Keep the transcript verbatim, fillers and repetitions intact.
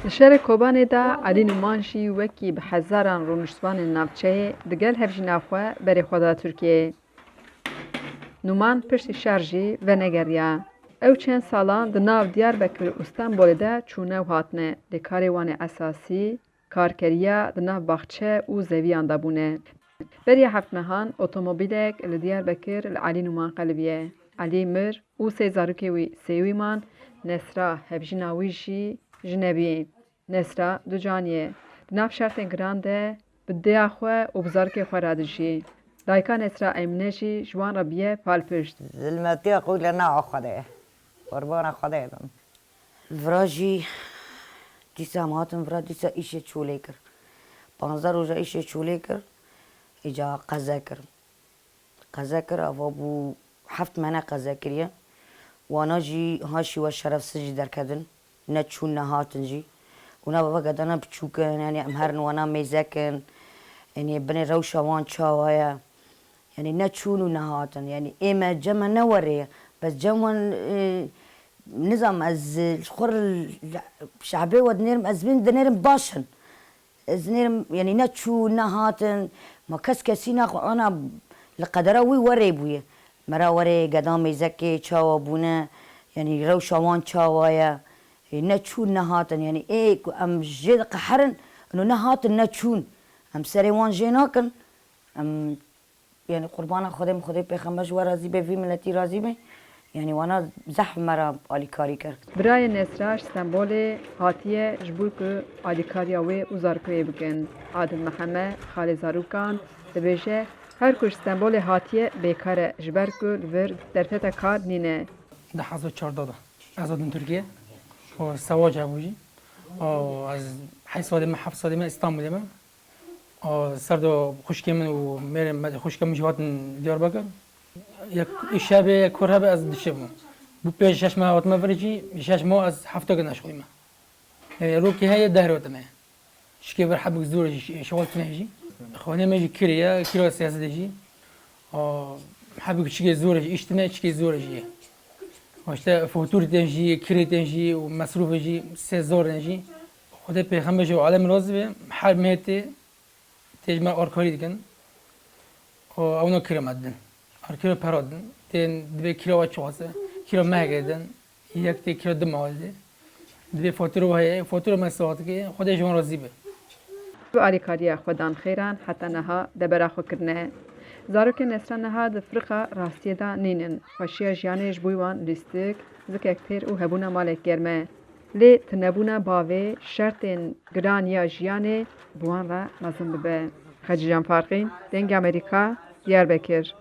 Li şerê Kobanê de Elî Nûman jî wekî bi hezaran rûniştvanên navçeyê digel hevjîna xwe berê xwe da Tirkiyeyê. Nûman piştî şer jî venegeriya. Ew çend salan di nav Diyarbekir û Stenbolê de çûne û hatine, lê karê wan ê esasî karkeriya di nav baxçe û zeviyan de bûne. Beriya heft mehan otomobîlek li Diyarbekir li Elî Nûman qelibiye. Elî mir û sê zarokê wî sêwî man, Nesra hevjîna wî jî ji nebî. Nesra ducanî ye. Di nav şertên giran de bi dêya xwe û bi zarokê xwe re dijî. Dayika Nesra Emîne jî ji wan re bûye palpişt. Zilmetiya qûle na Xwedê ye. Qurbana Xwedê bin. Li vira jî dîsa em hatin vira, dîsa îşê çolê kir. Panzdeh roja îşê çolê kir, îca qeze kir. Qeze kir, ava bû heft mehne qeze kiriye. Wana jî ha şîwe şerefsiz jî derketin. Ne çûn, ne hatin jî. Û na baba gedana biçûk in, yanî em herin wana mêzekin. Yanî binê rewşa wan çawa ye? Yanî ne çûn û ne hatin. Yanî ê me cem me ne werê ye. Bes cem wan, e, nizam ez, e, ji xwe re şehbê we dinêrim, ez bên dinêrim baş in. Ez nêrim, yanî ne çû, ne hatin, ma kes kesî naxwe ana li qedera wî werê bûye. Mera werê geda mêzekê çawa bûne, yanî rewşa wan çawa ye, e, ne çû, ne hatin, yanî ê ku em jê diqeherin, ino ne hatin, ne çûn. Em serê wan jê nakin, em Yanî qurbana Xwedê min, Xwedê pêxember ji we razî be, vî miletî razî be. Yanî wana zehf me re alîkarî kir. Birayê Nesra ji Stenbolê hatiye ji bo ku alîkariya wê û zarokê wê bikin. Adil Meheme, xalê zarokan, dibêje, her ku ji Stenbolê hatiye bêkar e, ji ber ku li vir derfeta kar nîne. Di hezar çardeh de ez hatim Tirkiye. O sewac hebû jî. O ez heyş salê me, heft salê me Îstanbulê me. A, ser do xwişkê min û mêrê me, xwişka min jî hatin Diyarbekir. Yek şevê, yek kor hebe ez dişibim. Bû pêş şeş meh hatime vir jî, şeş meh ez hefta gina şixulî me. Yanî rokê heye deh rotine. Şikê vir hebik zor jî, şixul tune jî. Xwedê me jî kirê ye, kira siyasete jî. A, hebik çikê zor jî, iş tune çikê zor jî. A, işte faturê tên jî, kirê tên jî û mesrûfê jî sê zor tên jî. Xwedê pêxember ji alem razî be, her mehê tê, tê ji me arkarî dikin. Û ew ne kira me didin. Arkira pera didin. Tên dibê kira we çiqas e. Kira mehekê didin. Yek tê kira du mehal dê. Dibê fatura we heye. Fatura me sax dike. Xwedê ji wan razî be. Bi alîkariya Xwedan Xêran heta niha debera xwe kirine. Zarokên Nesra niha di firiqa rastiyê de nînin. Xweşiya jiyanê ji bo wan lîstik, zikek têr û hebûna malek germ e. Lê tunebûna bavê şertên giran ya jiyanê bi wan re mezin dibe. Xecîcan Farqîn, Dengê Amerîka, Diyarbekir.